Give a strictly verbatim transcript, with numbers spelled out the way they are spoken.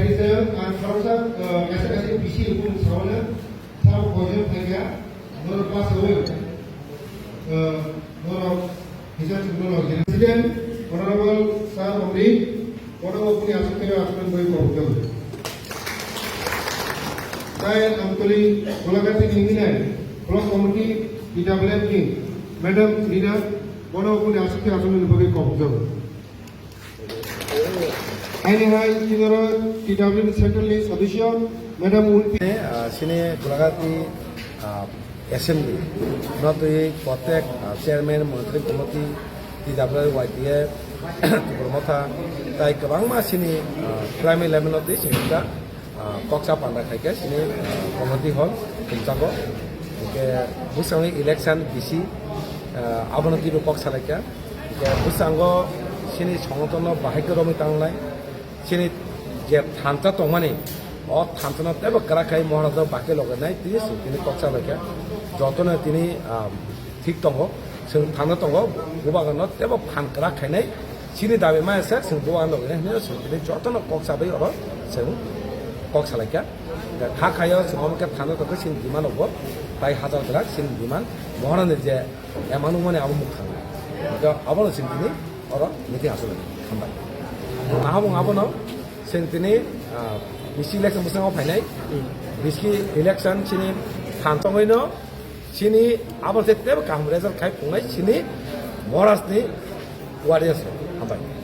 Ang khoroksa, uh, kaisa kaisa bisi rukun sawana sabo koijon thangya, norok pasawi, uh, norok hijab chukmano President, Honorable Sir Omri, Honorable Puni Asuk Khayo Asuk Boi Kobujam. Tai Amtoli Golagati ni hinai Block Committee P W F ni Madam Rina, Honorable Puni Asuk Khayo Asuk Boi Kobujam. Aini hai kinoro T W Central ni sodosyo Madam Ulfi. Ah, sini Golagati, ah, Assembly no twi protek, ah, Chairman, Monitoring Committee, T W Y T F, Tipra Motha, tai kwbangma sini, ah, primary level no twi sini ta ah, koksa panda khaikhe sini, ah, community hall tumchago. Hingke bwskango election bisi, ah, abono twibo kok salaikha. Hingke bwskango sini songotonno bahai khe romwi tangnai. Sini je thansa tongmani, o thansano teibo kwrak khai Maharaj bakhe logenai twi sini kok salaikha. Jotono tini, ah, thik tongo, chwng thangna tongo, bubaganno teibo phan kwrak khainai, chini dabi maya se chwng bubaganno hinwi chwng tini jotono kok sabai oro chwng kok salaikha. Kha khayo chwng omo khe thangna tongkhe chini demand rogo, tai hajar kwrak chini demand, Maharani je ema nukmani abo muk thangnai. Hingkhe abono chwng tini oro meeting aswk hambai. Nahabung abono chwng tini, ah, bisi election bwskango phainai, bisi election chini phan tongwino, chini abo se tebo kaham result khai phungnai chini Maharajni warriors rok. Hambai.